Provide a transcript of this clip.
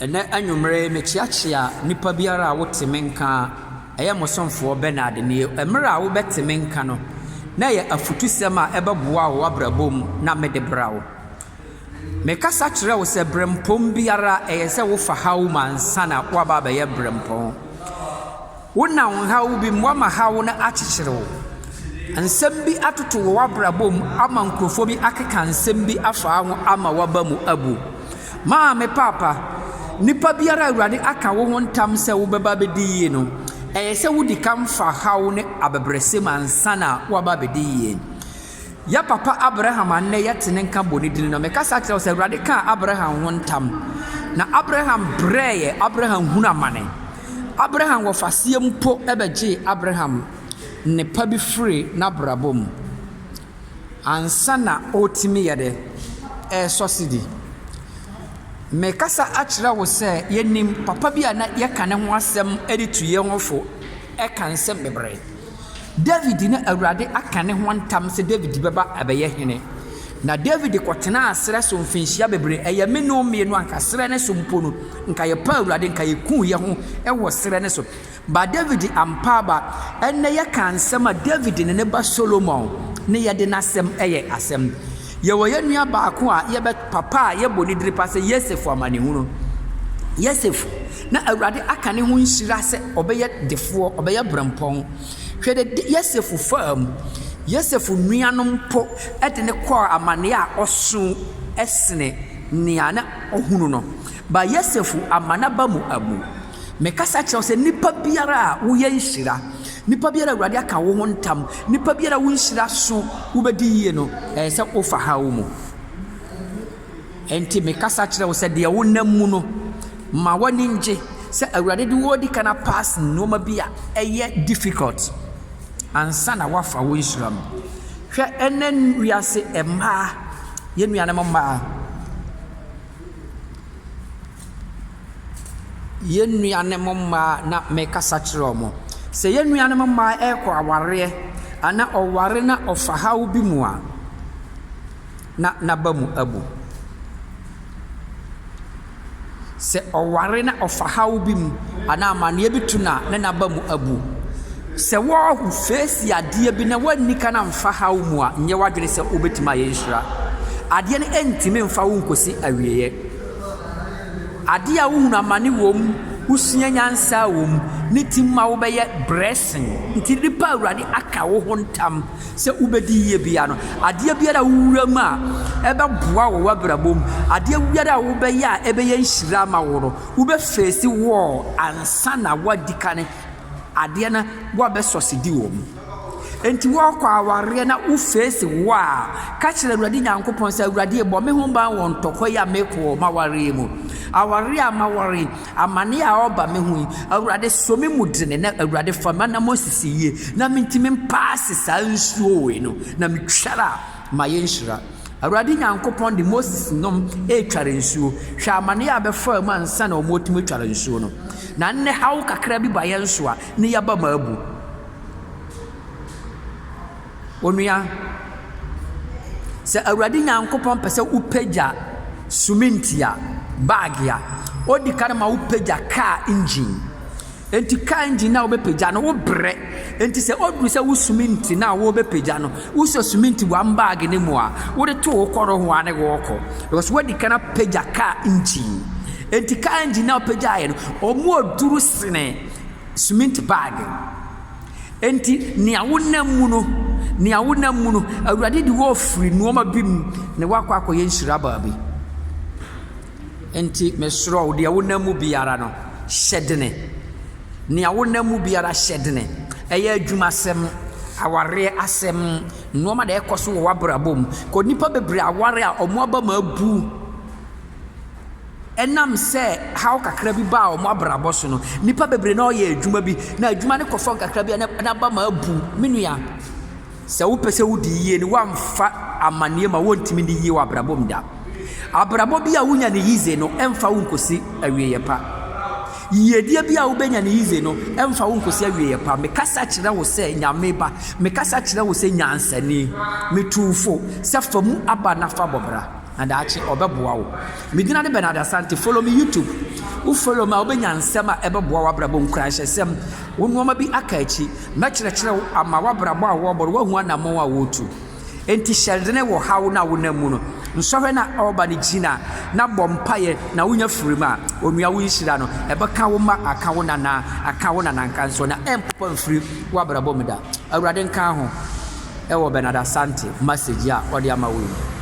Ɛnnɛ anwummere yi, mekyeakyea nnipa biara a wote me nka. Ɛyɛ mo somfoɔ Bernard nie. Mmerɛ a wobɛte me nka no, na ɛyɛ afutusɛm a ɛbɛboa wo w'abrabɔ mu na mede bra wo. Mekasa kyerɛ wo sɛ berɛmpɔn biara ɛyɛ sɛ wofa haw mu ansa na woaba abɛyɛ berɛmpɔn. Wonam haw bi mu, woama haw no akyekyere wo. Nsɛm bi atoto wɔ w'abrabɔ mu ama nkurɔfoɔ bi akeka nsɛm bi afa wo ho ama w'aba mu abu. Maame, paapa, nipa biara a Awurade aka wo ho ntam sɛ wobɛba abɛdi yie no, ɛyɛ sɛ wodi kan fa haw ne abɛbrɛsɛ mu ansa na woaba abɛdi yie. Yɛ papa Abraham a nnɛ yɛte ne nka bɔ ne din no, mekasa kyerɛ wo sɛ Awurade kaa Abraham ho ntam. Na Abraham brɛeɛ, Abraham hunu amane. Abraham wɔfaseɛ mpo bɛgyee Abraham nnepa bi firii n'abrabɔ mu ansa na ɔretumi yɛ dɛ ɛresɔ sidi. Mekasa akyerɛ wo sɛ yɛnim papa bi a na yɛka ne ho asɛm de tu yɛn ho fo ka nsɛm bebree. David ne Awurade aka ne ho ntam sɛ David bɛba abɛyɛ hene. Na David kɔtenaa serɛ so mfinhyia bebree. Ɛyɛ me ne wo mmienu anka serɛ no so mpo no, nka yɛpɛ Awurade, nka yɛkuu yɛ ho wɔ serɛ no so. Ba David ampa aba. Ɛnnɛ yɛka nsɛm a David ne ne ba Solomon ne yɛde n'asɛm yɛ asɛm. Yɛwɔ yɛn nua baako a yɛbɛ papa a yɛbɔ ne diri pa sɛ Yosef amanehunu. Yosef, na Awurade aka ne ho nhyira sɛ ɔbɛyɛ defoɔ, ɔbɛyɛ brɛmpɔn. Hwɛ de Yosef faa mu. Yosef nuanom mpo de no kɔɔ amaneɛ a ɔso sene nea na ɔhunu no. Ba Yosef ama n'aba mu abu. Mekasa kyerɛ wo sɛ nipa biara a woyɛ nhyira, nipa biara a Awurade aka wo ho ntam, nipa biara a wo nhyira so wobɛdi yie no, ɛyɛ sɛ wofa haw mu. Enti mekasa kyerɛ wo sɛ deɛ wonam mu no, ma w'ani ngye sɛ Awurade de wo adi kan apaase nneɛma bi a ɛyɛ difficult ansa na woafa wo nhyira mu. Hwɛ ɛnɛ wiase mmaa, yɛn nuanom mmaa, Yɛn nuanom mmaa na mekasa kyerɛ wɔn. Sɛ yɛn nuanom mmaa rekɔ awareɛ anaa ɔware na ɔfa haw bi mu a, na n'aba mu abu. Sɛ ɔware na ɔfa haw bi mu anaa amaneɛ bi to no a, na n'aba mu abu. Sɛ woafeesi adeɛ bi na woanni kan amfa haw mu a, nyɛ w'adwene sɛ wobɛtumi ayɛ nhyira. Adeɛ no ntumi mfa wo nkɔsi awieeɛ. Adeɛ a wohunu amane wɔ mu, wosua nyansa wɔ mu, ne ti ma wobɛyɛ brɛsen. Nti nipa a Awurade aka wo ho ntam sɛ wobɛdi yie biara no, adeɛ biara a wowura mu a ɛbɛboa wɔ w'abrabɔ mu, adeɛ biara a wobɛyɛ a ɛbɛyɛ nhyira ama wo no, wobɛfeesi wɔɔ ansa na woadi kan adeɛ no woabɛsɔsedi wɔ mu. Enti wɔrekɔ awareɛ na wo face wo a, ka kyerɛ Awurade Nyankopɔn sɛ, Awurade bɔ me ho ban wɔ ntɔkwa yi a mekɔ wɔ m'awareɛ mu. Awareɛ a maware yi, amaneɛ a ɔreba me ho yi, Awurade sɔ me mu dene na Awurade fa m'anammɔn sisi yie na mentumi mpaase saa nsuo wei no na metware a mayɛ nhyira. Awurade Nyankopɔn de Moses nom retware nsuo. Hwɛ amaneɛ a bɛfaa mu ansa na wɔatumi atware nsuo no. Na nnɛ haw kakra bi ba yɛn so a, ne yɛaba mu abu. Onua, sɛ Awurade Nyankopɔn pɛ sɛ wopagya suminti a, baage a, odi kan ma wopagya kaa engine. Enti kaa engine no a wobɛpagya no, wobrɛ. Enti sɛ oduru sɛ wo suminti no a wobɛpagya no, wosɔ suminti one bag no mu a, wode to wo kɔn ho a ne wɔkɔ. Because woadi kan apagya kaa engine. Enti kaa engine no a wopagyaeɛ no, ɔmu oduru sene Cement bag. Enti nea wonam mu no, nea wonam mu no, Awurade de wo afiri nneɛma bi mu na woakɔ akɔyɛ nhyira baabi. Enti mesrɛ wo, deɛ wonam mu biara no, hyɛ dene. Nea wonam mu biara hyɛ dene. Ɛyɛ adwumasɛm, awareɛ asɛm, nneɛma na ɛkɔ so wɔ w'abrabɔ mu. Kɔ nnipa bebree aware a wɔn aba mu abu. Ɛnam sɛ haw kakra bi baa wɔn abrabɔ so no, nnipa bebree na wɔyɛ adwuma bi, na adwuma no kɔ fam kakra bi a na n'aba ma abu. Me nua, sɛ wopɛ sɛ wodi yie no, woamfa amanneɛ ma wontumi nni yie wɔ abrabɔ mu da. Abrabɔ bi a wonya no yize no, ɛmfa wo nkɔsi awieeɛ pa. Yiedie bi a wobɛnya no yize no, ɛmfa wo nkɔsi awieeɛ pa. Mekasa kyerɛ wo sɛ Nyame ba, mekasa kyerɛ wo sɛ nyansani, metu wo fo sɛ fa mu aba na fa bɔ bra. Na daakye ɔbɛboa wo. Me din ade Bernard Asante follow me YouTube. Wo follow me a, wobɛnya nsɛm a ɛbɛboa w'abrabɔ, nkuranhyɛsɛm. Wo nnoɔma bi aka akyi. Mɛkyerɛkyerɛ wo ama w'abrabɔ a wɔrebɔ no, woahu anammɔn a woretu. Enti hyɛ dene wɔ haw no a wonam mu no. Nsɔhwɛ no a ɔreba no gyina na bɔ mpaeɛ na wonya firi mu a, onua wo nhyira no, ɛbɛka wo mma, aka wo nana, aka wo nananka nso na ɛmpopa mfiri w'abrabɔ mu da. Awurade nka ho wɔ Bernard Asante message a ɔde ama wo yi mu.